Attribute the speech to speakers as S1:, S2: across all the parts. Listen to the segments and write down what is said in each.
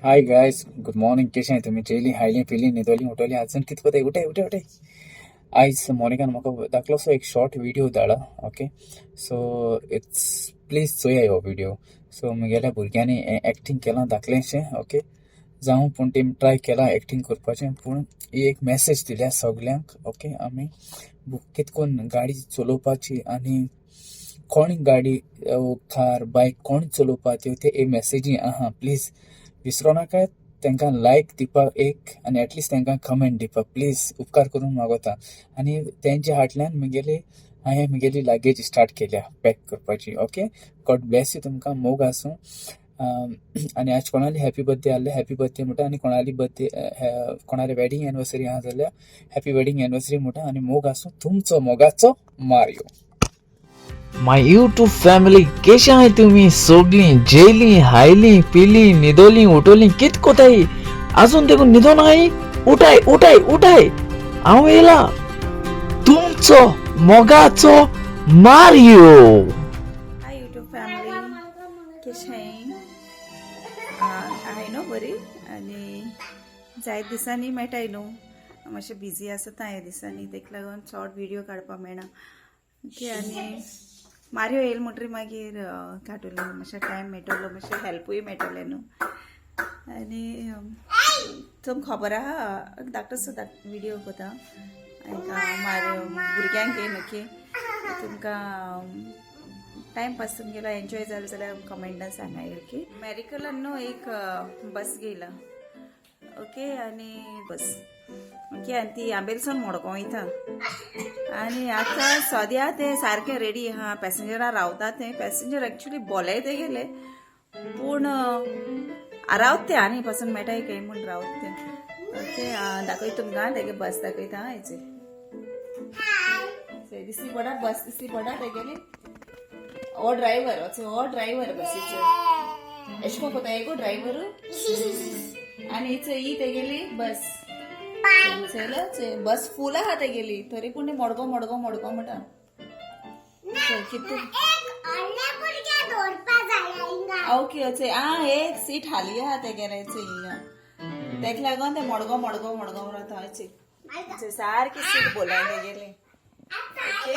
S1: Hi guys, good morning. केशें तुमी? जेयली, highly, पिली, न्हिदोली, उठोली? अजून कित कोताय? उठाय उठाय उठाय. आयज मोनिकान म्हाका धाकलोसो एक शॉर्ट व्हिडियो धाडला. ओके, सो it's please चोया हो व्हिडियो. सो म्हगेल्या भुरग्यांनी एक्टींग केलां धाकलेंशें. ओके, जावं, पूण तेमी ट्राय केलां एक्टींग करपाचें, पूण ही एक मॅसेज दिल्या सगल्यांक. ओके, आमी कितकोन गाडी चलोवपाची आनी कोण गाडी, कार, बायक कोण चलोवपाच्यो ते एक मॅसेजी आहा. प्लीज विसरो नाका तांकां लायक दिवपाक एक आनी एटलिस्ट तांकां कमेंट दिवपाक. प्लीज उपकार करून मागोता. आनी तेंच्या फाटल्यान म्हगेली हांवें म्हगेली लगेज स्टार्ट केल्या पॅक करपाची. Okay, God Blaise you. तुमकां मोग आसूं. आनी आज कोणाली हॅपी बर्थडे आहले, हॅपी बर्थडे म्हणटा. आनी कोणाली बर्थडे, कोणाली वेडिंग एनिवर्सरी आहा जाल्यार हॅपी वेडिंग एनिवर्सरी म्हणटा. आनी मोग आसूं. तुमचो मोगाचो मारियो.
S2: My YouTube family, केशें आहाय तुमी सोगलीं? जेयलीं, हायलीं, पिलीं, न्हिदोलीं, उठोलीं? कित कोताय? आजून देखून न्हिदोन आहाय? उठाय उठाय उठाय, हांव येयला, तुमचो मोगाचो मारियो.
S3: हाय यूट्यूब फॅमिली, केशें आहाय न्हू बरी? आनी जायते दिसांनी मेळटाय न्हू. मातशें बिजी आसता ह्या दिसांनी, तेका लागून शॉर्ट व्हिडियो काडपाक मेळना. ओके, आनी मारियो येयल म्हणटरी मागीर काडटलो. मातशें टायम मेळटलो, मातशें हेल्पूय मेळटलें न्हू. आनी तुमकां खबर आहा, धाकटोसो व्हिडियो कोता मारियो भुरग्यांक घेवन. ओके, तुमकां टायम पास तुमगेलो एन्जॉय जालो जाल्यार कमेंटान सांगाय. ओके, मॅरिकलान न्हू एक बस घेयला. ओके, आनी बस, ओके, आनी ती आंबेलसून मडगांव वयता. आनी आतां सद्या ते सारकें रेडी आहा, पॅसेंजरां रावता. ते पॅसेंजर एक्चुली बोलाय ते गेले, पूण रावत ते आनी पासून मेळटाय काय म्हूण रावत ते. ओके, दाखयता तुमकां तेगे बस दाखयता. हेचे दिसली पडा, बस दिसली पडा तेगेली. हो ड्रायव्हर, हो ड्रायव्हर बसीचो. एशें कोन्न कोताय गो ड्रायव्हर? आनी हिच ही तेगेली बस. चोयला, बस फूल आहा तेगेली, तरी पूण ती मडगांव मडगांव मडगांव म्हणटा. कितें? ओके, चोय, आ एक सीट हाली आहा तेगेले. चोय हिंगा, तेका लागून ते मडगांव मडगांव मडगांव रावता. चोय, चोय, सारकी सीट बोलाय तेगेली. ओके,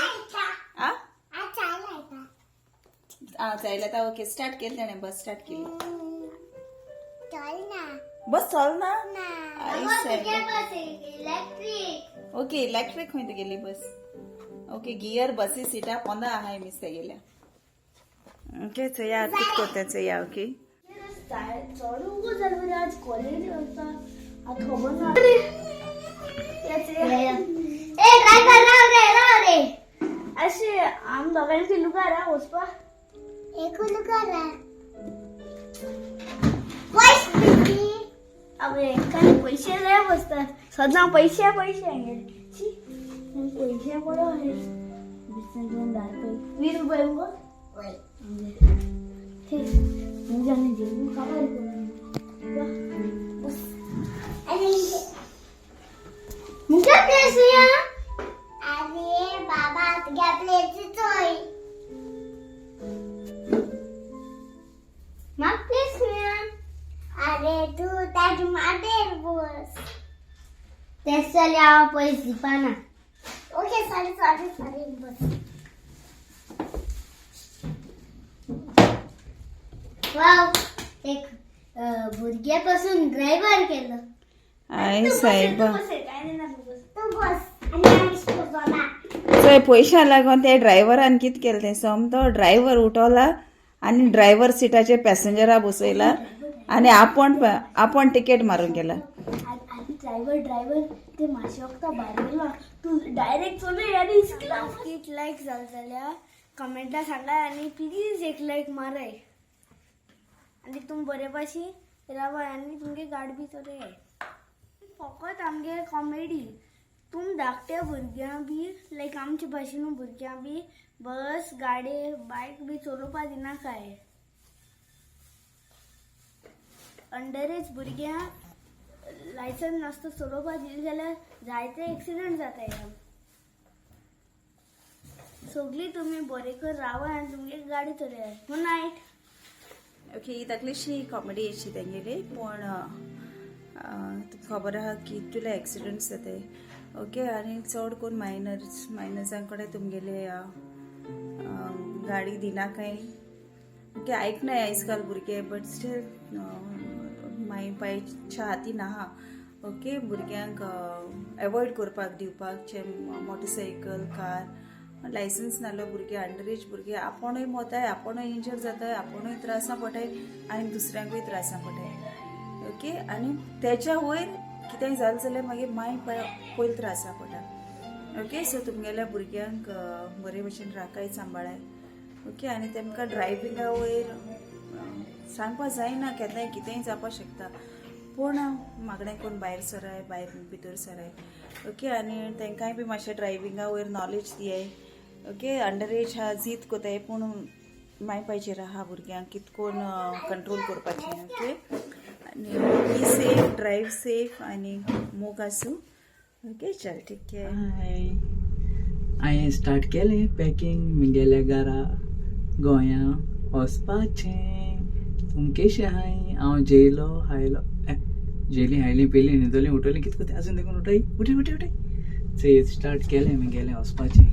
S3: आ आ जायले आतां. ओके, स्टार्ट केली तेणें, बस स्टार्ट केली. बस चल ना. ओके, इलेक्ट्रीक खंय तेगेली बस. ओके, गियर बसी सिटा पोंदा आहाय मिस तेगेल्या. ओके, चोया कित कोत्ता चोया. ओके.
S4: चडूंक जालें आज कॉलेज वचपा, आतां खबर ना.
S5: ए ड्रायव्हर, राव रे, राव रे.
S4: अशें आम दोगांयची लुगार आ वचपा.
S5: एक लुगार पयस.
S4: अबे काय पयशे जाय बसतात सदां, पयशे पयशे हांगेले. शी, पयशे पडो हे वीस, दोन, 10 रुपये, 20 रुपये मुगो. म्हणजे जेवण खाबर.
S5: बस आणि मुख्य प्लेस या. अरे बाबा, तुझ्या प्लेस चोय. मग प्लेस. अरे तू ताजी मादेर बस.
S4: तेच जाल्यार हांव पयशे दिवपाना.
S5: ओके, सॉरी सॉरी सॉरी, बस.
S4: वाव, एक भुरग्या पासून ड्रायव्हर केलो.
S3: I साहेबा.
S4: काय ना, तू बस.
S5: तू बस आणि आम्ही बसवला.
S3: चोय, पयशा लागून ते ड्रायव्हरान कित केलें तें. सोमतो ड्रायव्हर उठवला आनी ड्रायव्हर सिटाचेर पॅसेंजरा बसयला आनी आपूण आपूण तिकेट मारून गेला.
S4: आनी ड्रायव्हर ड्रायव्हर ते मातशें वखदां भायर गेलो, तूं डायरेक्ट चलय आनी इस्किला. एक लायक जालें जाल्यार कमेंटा सांगाय आनी प्लीज एक लायक माराय. आनी तुमी बरे भाशेन रावाय आनी तुमगे गाडी बी चलय. फकत आमगे कॉमेडी, तुम धाकटे भुरग्यां बी लायक आमचे भाशेन भुरग्यां बी बस, गाडी, बायक बी चलोवपा दिनाकाय. अंडर एज भुरग्यांक लायसन्स नासता चलोवपा दिलें जाल्यार जायते एक्सिडंट जाताय. सगळीं तुमी बरें कर रावाय आनी तुमगे गाडी चलयात. Good night.
S3: ओके, ही धाकलीशी कॉमेडी अशी तेंगेली, पूण तुमकां खबर आहा की कितले एक्सिडंट्स जाताय. ओके, आनी चड करून मायनर्सां कडेन तुमगेले गाडी दिनाकाय. ओके, आयकनाय आयज काल भुरगे, बट स्टील my पायच्या हातीन आहा. ओके, भुरग्यांक एवॉयड करपाक दिवपाक चे मोटरसायकल, कार. लायसन्स नासलो भुरगे, अंडर एज भुरगे, आपूणय मोताय, आपूणय इंजर जाताय, आपूणय त्रासां पडटाय आनी दुसऱ्यांकूय त्रासां पडटाय. ओके, आनी तेच्या वयर कितेंय जालें जाल्यार मागीर माय पाय पयलीं त्रासां पडटा. ओके, सो तुमगेल्या भुरग्यांक बरे भशेन राखाय, सांबाळाय. ओके, आनी तेमकां ड्रायविंगा वयर सांगपा जायना, केन्नाय कितेंय जावपाक शकता, पूण मागणें कोण भायर सराय, भायर भितर सराय. ओके, आनी तांकांय बी मातशें ड्रायविंगा वयर नॉलेज दियाय. ओके, अंडर एज आहा, जीत कोताय, पूण माय पायचेर आहा भुरग्यांक कितकोन कंट्रोल करपाचें. ओके, आनी बी सेफ, ड्रायव सेफ आनी मोग आसूं. ओके, चल, ठीक आहे.
S1: हाय, हांवें स्टार्ट केलें पॅकिंग म्हगेल्या घरा गोंया वचपाचें. तुम केशें आहाय? हांव जेयलो हायलो, जेयली, हायली, पिली, न्हिदोली, उठोली, कितें कोत्ता आजून देखून. उठाय, उठय, उठय, उठय. चोय, स्टार्ट केलें म्हगेलें वचपाचें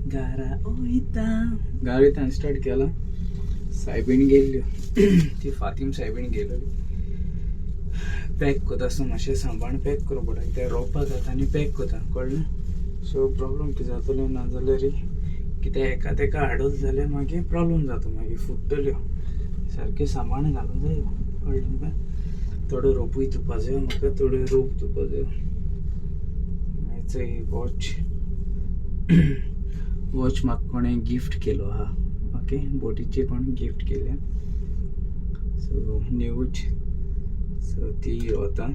S1: घरा. वयता, घरा वयता. स्टार्ट केलां. सायबीण गेल्ल्यो, ती फातीम सायबीण गेलोली. पॅक कोता आसतना मातशें सांबाळून पॅक करूंक पडटा, कित्याक रोवपा जाता आनी पॅक कोता, कळ्ळें? सो प्रॉब्लम कितें जातलें, नाजाल्यार कितें एका तेका हाडत जाल्यार मागीर प्रॉब्लम जाता, मागीर फुट्टल्यो. सारकें सांबाळून घालूंक जायो, कळ्ळें तुमकां? थोडो रोपूय धुवपा जायो म्हाका, थोड्यो रोप धुवपा जायो. मागीर चोय, वॉच, वॉच म्हाका कोणें गिफ्ट केलो आहा. ओके, बोटीचे कोणें गिफ्ट केल्या, सो न्यूज. सो ती वता,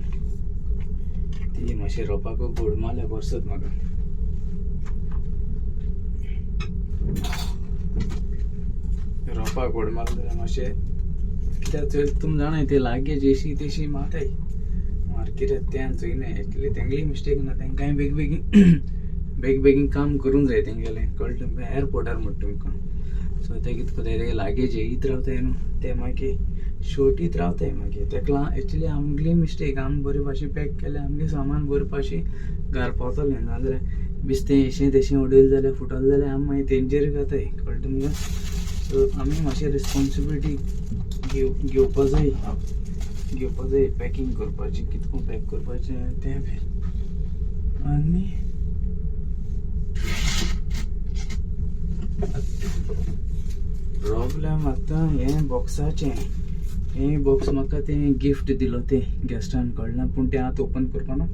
S1: ती मातशें रोपाक गोड मारल्या बरसत म्हाका. रोपाक गोड मारलें जाल्यार मातशें कित्याक, चोय, तुमी जाणाय, ते लागीं जेशी तेशी मारताय मार्केटात. तें चोयनाय. एक्चुली तेंगली मिस्टेक ना, तेंकांय बेग बेगीन बेग बेगीन काम करूंक जाय तेंगेलें, कळ्ळें तुमकां? एअरपोर्टार म्हणटा तुमकां. सो ते कितें करताय, ते लागेज येयत रावताय न्हू, ते मागीर शोटीत रावताय. मागीर तेका लागून एक्चुली आमगेली मिस्टेक. आमी बरे भाशेन पॅक केलें, आमगेलें सामान बरे भाशेन घरा पावतलें. नाजाल्यार बेश्टें येशें तेशें उडयलें जाल्यार, फुटलें जाल्यार आमी मागीर तेंचेर घाताय, कळ्ळें तुमकां? सो आमी मातशें रिस्पोन्सिबिलिटी घेवपा जाय, घेवपा जाय पॅकिंग करपाची, कितको पॅक करपाचें तें बी. आनी प्रॉब्लम आतां हें बॉक्साचें. हें बॉक्स म्हाका तें गिफ्ट दिलो तें गेस्टान, कळना, पूण तें आतां ओपन करपाना.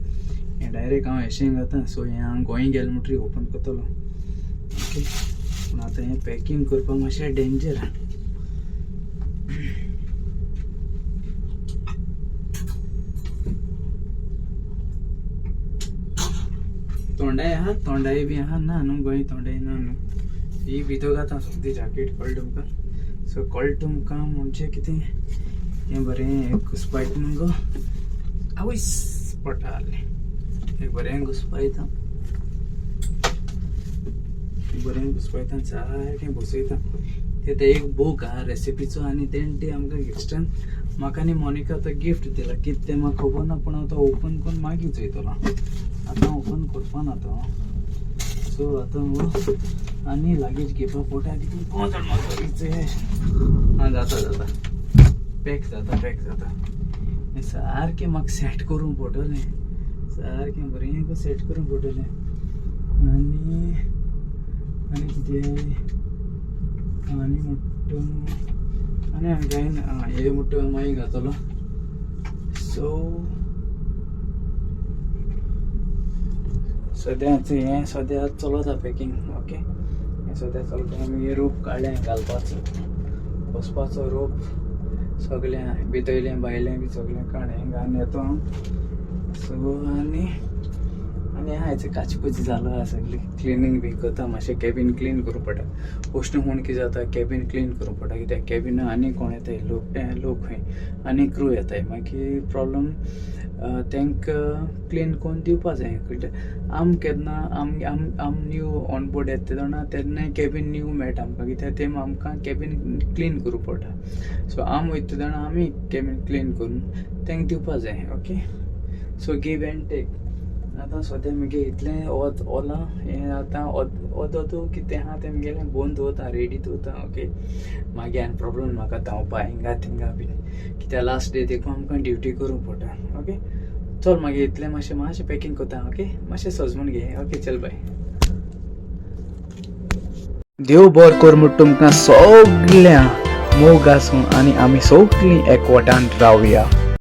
S1: हें डायरेक्ट हांव एशें घाता. सो हें हांव गोंय गेलें म्हणटरीर ओपन करतलो. ओके, पूण आतां हें पॅकिंग करपाक मातशें डेंजर. तोंडाय आहा, तोंडाय बी आहा. ना न्हू, गोंय तोंडाय ना न्हू. ही भितर घाता सोगली जॅकेट, कळ्ळें तुमकां? सो कळ्ळें तुमकां म्हणजे कितें, हें बरें एक घुसपायता मुगो. आवयस, पडटा. एक बरें घुसपायता, बरें घुसपायता, सारकें बसयता. ते एक बूक आहा रेसिपीचो आनी तेणें ती आमकां गेस्टान, म्हाका आनी मोनिका तो गिफ्ट दिला. कितें तें म्हाका खबर ना, पूण हांव तो ओपन करून मागीर चोयतलो. आतां ओपन करपा ना तो. सो आतां हो आनी लागेज घेवपा पोटा. कितून कोण जाण म्हाका. आं, जाता, जाता, पॅक जाता, पॅक जाता. हें सारकें म्हाका सेट करूंक पडटलें, सारकें बरें सेट करूंक पडटलें. आनी आनी कितें आनी म्हणटा, आनी आनी कांय ना. आं, हे म्हणटा मागीर घातलो. सो सद्याच हें सद्या चलता पॅकिंग. ओके, हें सद्या चलता. आमी रोप काडलें घालपाचो, बसपाचो रोप सगळें भितयलें भायलें बी सगळें काडलें, घालून येतो हांव. सो आनी आनी आयज काचकुच जालो आहा सगळी क्लिनींग बी करता, मातशें कॅबीन क्लीन करूं पडटा. उश्ण म्हूण कितें जाता, कॅबीन क्लीन करूं पडटा, कित्याक कॅबिना आनी कोण येताय लोक, लोक खंय आनी क्रू येताय, मागीर प्रॉब्लम तांकां क्लीन करून दिवपा जाय. कित्याक आम केन्ना आम आम आम न्यू ऑन बोर्ड येता तेन्ना तेन्नाय कॅबीन न्यू मेळटा आमकां, कित्याक ते आमकां कॅबीन क्लीन करूं पडटा. सो आम वयता तेन्ना आमी कॅबीन क्लीन करून तांकां दिवपा जाय. Okay, so give and take. आतां सद्या मुगे इतलें वत ओलां हें आतां ओद कितें आहा तें मुगेलें बोन दवरता, रेडी दवरता. ओके, मागीर आनी प्रॉब्लम म्हाका धांवपा हिंगा थिंगा बीन, कित्याक लास्ट डे देखून आमकां ड्युटी करूंक पडटा. ओके, चल मागीर इतलें मातशें मातशें पॅकींग करता. ओके, मातशें सजमून घे. ओके, चल बाय. देव बर कर म्हूण तुमकां सगळ्यां, मोग आसूं आनी आमी सगळीं एकवटान रावया.